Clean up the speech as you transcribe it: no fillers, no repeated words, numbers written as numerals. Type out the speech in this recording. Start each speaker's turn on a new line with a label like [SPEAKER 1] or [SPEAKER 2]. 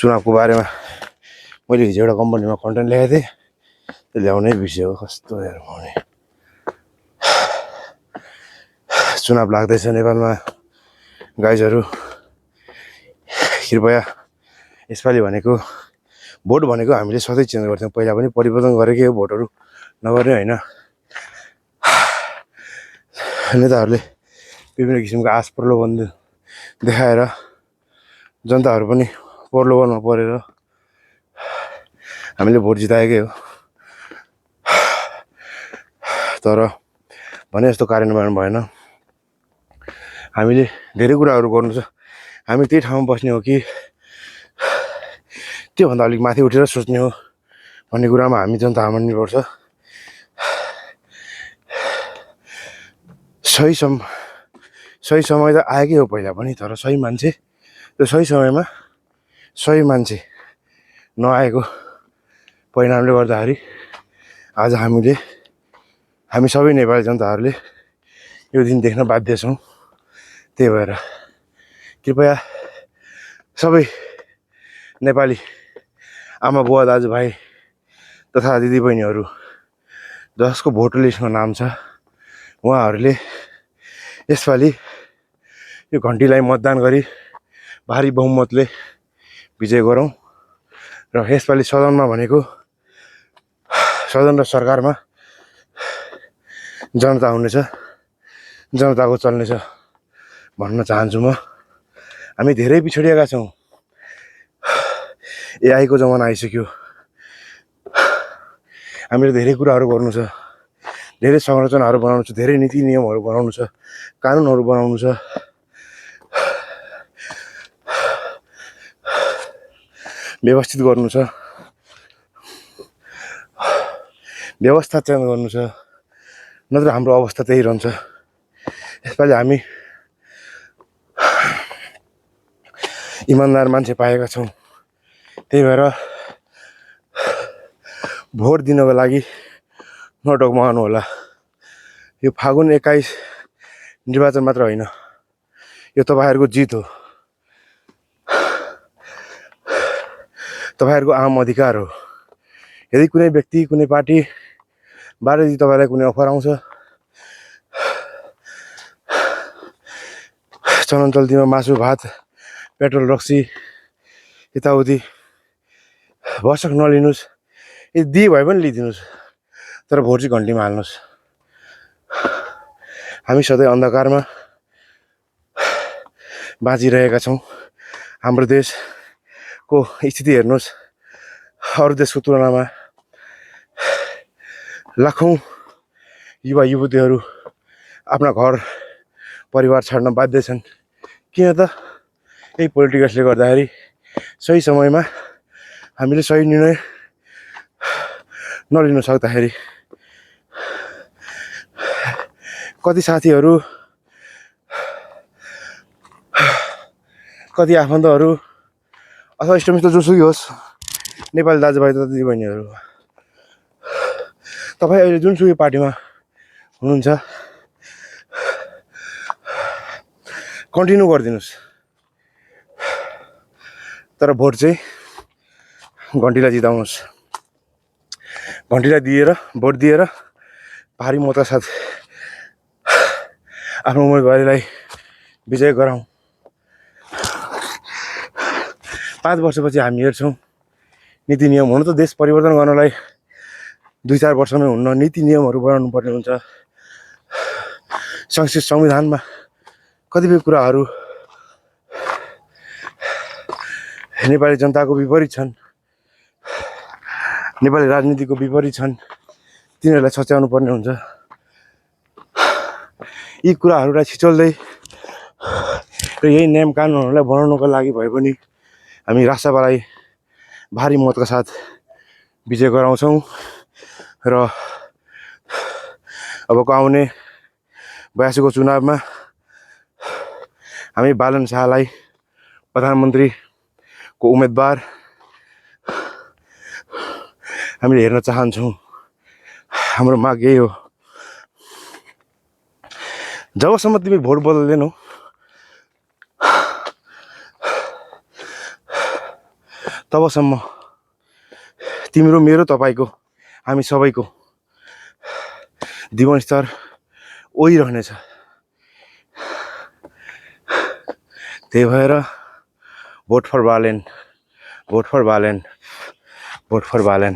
[SPEAKER 1] चुनावको बारेमा मैले हिजो एउटा कम्पनीमा कन्टेन्ट लेखेको थिएँ, त्यो ल्याउनै बिर्स्यो। कस्तो यार भने चुनाव लाग्दैछ नेपालमा गाइजहरू, कृपया यसपालि भनेको भोट भनेको हामीले सधैँ चेन्ज गर्थ्यौँ, पहिला पनि परिवर्तन गरेकै हो, भोटहरू नगर्ने होइन। नेताहरूले विभिन्न किसिमको आश प्रलोभन देखाएर जनताहरू पनि प्रलोभनमा परेर हामीले भोट जिताएकै हो। तर भने जस्तो कार्यान्वयन भएन। हामीले धेरै कुराहरू गर्नु छ, हामी त्यही ठाउँमा बस्ने हो कि त्योभन्दा अलिक माथि उठेर सोच्ने हो भन्ने कुरामा हामी जनता हाम्नुपर्छ। सही समय त आएकै हो पहिला पनि, तर सही मान्छे, त्यो सही समयमा सही मान्छे नआएको परिणामले गर्दाखेरि आज हामी सबै नेपाली जनताहरूले यो दिन देख्न बाध्य छौँ। त्यही भएर कृपया सबै नेपाली आमा बुवा दाजुभाइ तथा दिदीबहिनीहरू जसको भोटर लिस्टमा नाम छ, उहाँहरूले यसपालि यो घन्टीलाई मतदान गरी भारी बहुमतले विजय गरौँ र यसपालि सदनमा भनेको सदन र सरकारमा जनता हुनेछ, जनताको चल्नेछ भन्न चाहन्छु म। हामी धेरै पिछडिएका छौँ, एआईको जमाना आइसक्यो, हामीले धेरै कुराहरू गर्नु छ, धेरै संरचनाहरू बनाउनु छ, धेरै नीति नियमहरू बनाउनु छ, कानुनहरू बनाउनु छ, व्यवस्थित गर्नु छ, व्यवस्था चेन्ज गर्नु छ, नत्र हाम्रो अवस्था त्यही रहन्छ। यसपालि हामी इमान्दार मान्छे पाएका छौँ, त्यही भएर भोट दिनको लागि नडगमगाउनु होला। यो फागुन 21 निर्वाचन मात्र होइन, यो तपाईँहरूको जित हो, तपाईँहरूको आम अधिकार हो। यदि कुनै व्यक्ति, कुनै पार्टी बाट यदि तपाईँलाई कुनै अफर आउँछ, चलन चल्तीमा मासु भात पेट्रोल रक्सी यताउति भरसक नलिनुहोस्, यदि दिए भए पनि लिइदिनुहोस्, तर भोट चाहिँ घन्टीमा हाल्नुहोस्। हामी सधैँ अन्धकारमा बाँचिरहेका छौँ। हाम्रो देशको स्थिति हेर्नुहोस्, अरू देशको तुलनामा लाखौँ युवा युवतीहरू आफ्ना घर परिवार छाड्न बाध्य छन्। किन त? यही पोलिटिकल्सले गर्दाखेरि सही समयमा हामीले सही निर्णय नलिन सक्दाखेरि कति साथीहरू, कति आफन्तहरू अथवा इष्टमित्र जोसुकै होस्, नेपाली दाजुभाइ तथा दिदीबहिनीहरू, तपाईँ अहिले जुनसुकै पार्टीमा हुनुहुन्छ कन्टिन्यू गरिदिनुहोस्, तर भोट चाहिँ घन्टीलाई जिताउनुहोस्। घन्टीलाई दिएर, भोट दिएर भारी मतका साथ आफ्नो उम्मेदवारीलाई विजय गराउँ। 5 वर्षपछि हामी हेर्छौँ नीति नियम, हुन त देश परिवर्तन गर्नलाई 2-4 वर्षमै हुन्न, नीति नियमहरू बनाउनु पर्ने हुन्छ। संविधानमा कतिपय कुराहरू नेपाली जनताको विपरीत छन्, नेपाली राजनीतिको विपरीत छन्, तिनीहरूलाई सच्याउनु पर्ने हुन्छ। यी कुराहरूलाई छिचोल्दै र यही नियम कानुनहरूलाई बनाउनको लागि भए पनि हामी राष्ट्रपालाई भारी मतका साथ विजय गराउँछौँ र अबको आउने 82 को चुनावमा हामी बालन शाहलाई प्रधानमन्त्रीको उम्मेदवार हामीले हेर्न चाहन्छौँ। हाम्रो माग यही हो। जबसम्म तिमी भोट बदल्दैनौ, तबसम्म तिम्रो मेरो तपाईँको हामी सबैको जीवनस्तर उही रहनेछ। त्यही भएर vote for Balen, vote for Balen, vote for Balen.